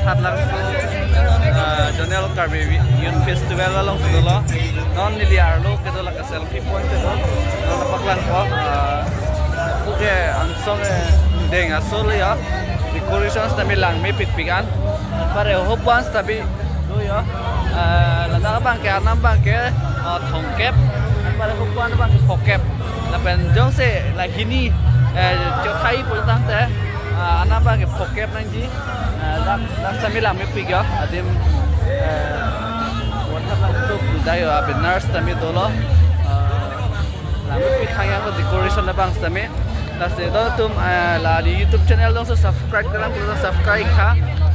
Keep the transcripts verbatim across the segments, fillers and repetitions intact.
Hatlang, ah, Zonal Karbi Youth Festival alongsi dolo. Non neli arlo kedo la ke selfie point kedo. Non paklangpo, ah, puke angsong, eh, deng aso le ya. Decoration sitame langmepikpik an. Pare hopan sitame do ya. Ah, ladak abang ke, anam abang ke, ah, thomkep. Pare hopan abang ke phokep. Lapen jongsi la hini, eh, chothai pulotangte, ah, anam abang ke phokep nangji. Eh, dak, dak sitame langmepik ya, adim, eh, what happened to Buddha ya, abang nurse sitame dolo. Eh, langmepik hang yang decoration abang sitame. Lasi don atum, eh, la di YouTube channel alongsi subscribe kelang, please subscribe tha.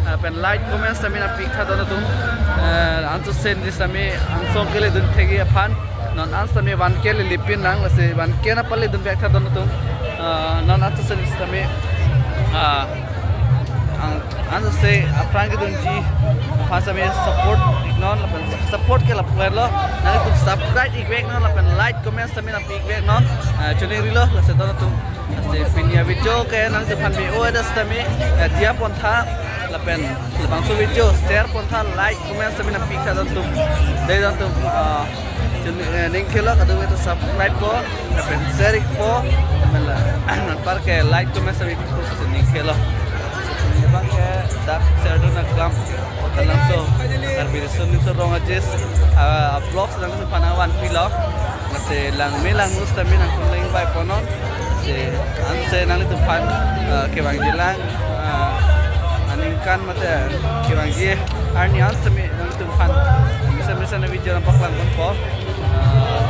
Eh, pen like, comment sitame nangpitha don atum. Eh, anso sen di sitame angsong keledun thekji aphan. Non an sitame one K le lipin lang, lasi one K nangpale dunvek tha don atum. Ah, non an sitame, ah, ang, an sitame aphrang kedunji aphan sitame support iknon, lapen support ke lapu-an lo. Nangtum subscribe ikvek non, lapen like, comment sitame nangpi ikvek non. Ah, choningri lo, lasi don atum. Lasi pini avideo ke nangtumphan me-o-et sitame, eh, diya pon tha, lapen labangso video share pon tha, like, comment sitame nangpitha don atum. Dei don atum, ah, chun, eh, ning khelo, kadokave ta subscribe po, lapen share ikpo, lapen la, anpar ke like, comment sitame ikpo, si ning khelo. Abang ke dak Serdun Aklam, Kalangso, Karbi Riso Nimso Rong Aje, ah, vlogs nangtumphan nangvanpi lo. Lasi langme langno sitame nangtum nangvai pon non. Lasi ansi nanglitumphan, ah, kevangji lang, ah, aningkan mate kevangji arni an sitame nanglitumphan mesen mesen avideo nangpaklang ponpo. Ah,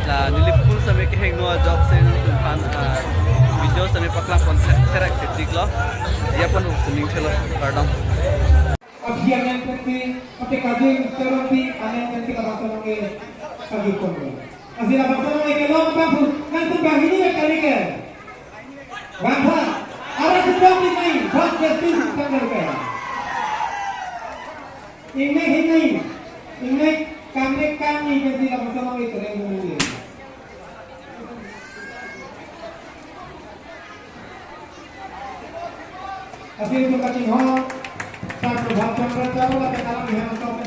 la neli phone sitame kehingno ajoksi nanglitumphan, ah, video sitame paklang pon the-, therak thetik lo. Diya pon, si ning khelo, kardom. Abhi anyan pensi, pati kajing seronti anyan pensi labangso along ke kajing pon. Lasi labangso along ke long bangso, nangtum banghini ya kali ke. Bangsa, arah sedang di main, bas justice tanggal ke. Ingne hinai, ingne kamne kami pensi labangso along ke tereng mungkin. Lasi itum kachinghon, Sar Prabhat Chandra Charo lapen alam iha nangtong